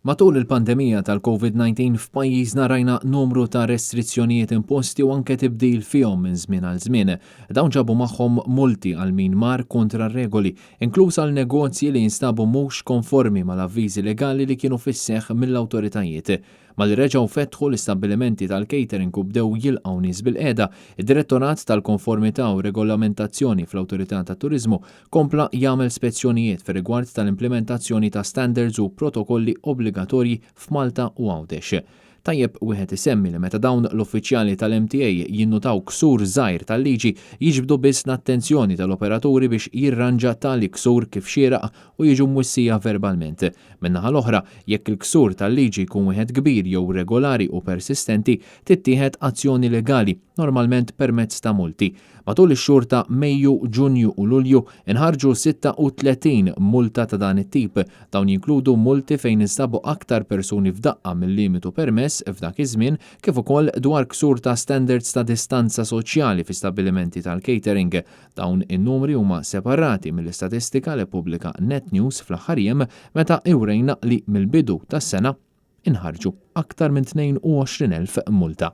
Matul il-pandemija tal-COVID-19 f'pajjiżna rajna numru ta' restrizzjonijiet imposti u anke tibdil fihom minn żmien għal żmien. Dawn ġabu magħhom multi għal min mar kontra r-regoli, inkluż għal negozji li jinstabu mhux konformi mal-avviżi legali li kienu fis-seħħ mill-awtoritajiet. Malli reġgħu fetħu l-istabbilimenti tal-catering u bdew jilqgħu nies bilqiegħda, id-Direttorat tal-Konformità u Regolamentazzjoni fl-Awtorità tat-Turiżmu kompla jagħmel spezzjonijiet fir-rigward tal-implimentazzjoni ta' standards u protokolli obbligatorji f'Malta u Għawdex. Tajjeb wieħed isemmi li meta dawn l-uffiċjali tal-MTA jinnutaw ksur żgħir tal-liġi, jiġbdu biss l-attenzjoni tal-operaturi biex jirranġa tali ksur kif xieraq u jiġu mwissija verbalment. Min-naħa l-oħra, jekk il-ksur tal-liġi jkun wieħed kbir jew regolari u persistenti, tittieħed azzjoni legali, normalment permezz ta' multi. Matul ix-xhur ta' Mejju, Ġunju u Lulju inħarġu 36 multa ta' dan it-tip. Dawn jinkludu multi fejn instabu aktar persuni f'daqqa mil-limitu permess f'dak iż-żmien kif ukoll dwar ksur ta' standards ta' distanza soċjali fi stabbilimenti tal-catering. Dawn in-numri huma separati mill-istatistika li ppubblika Net News fl-aħħar jiem meta iwrejna li mill-bidu tas-sena inħarġu aktar minn 22,000 multa.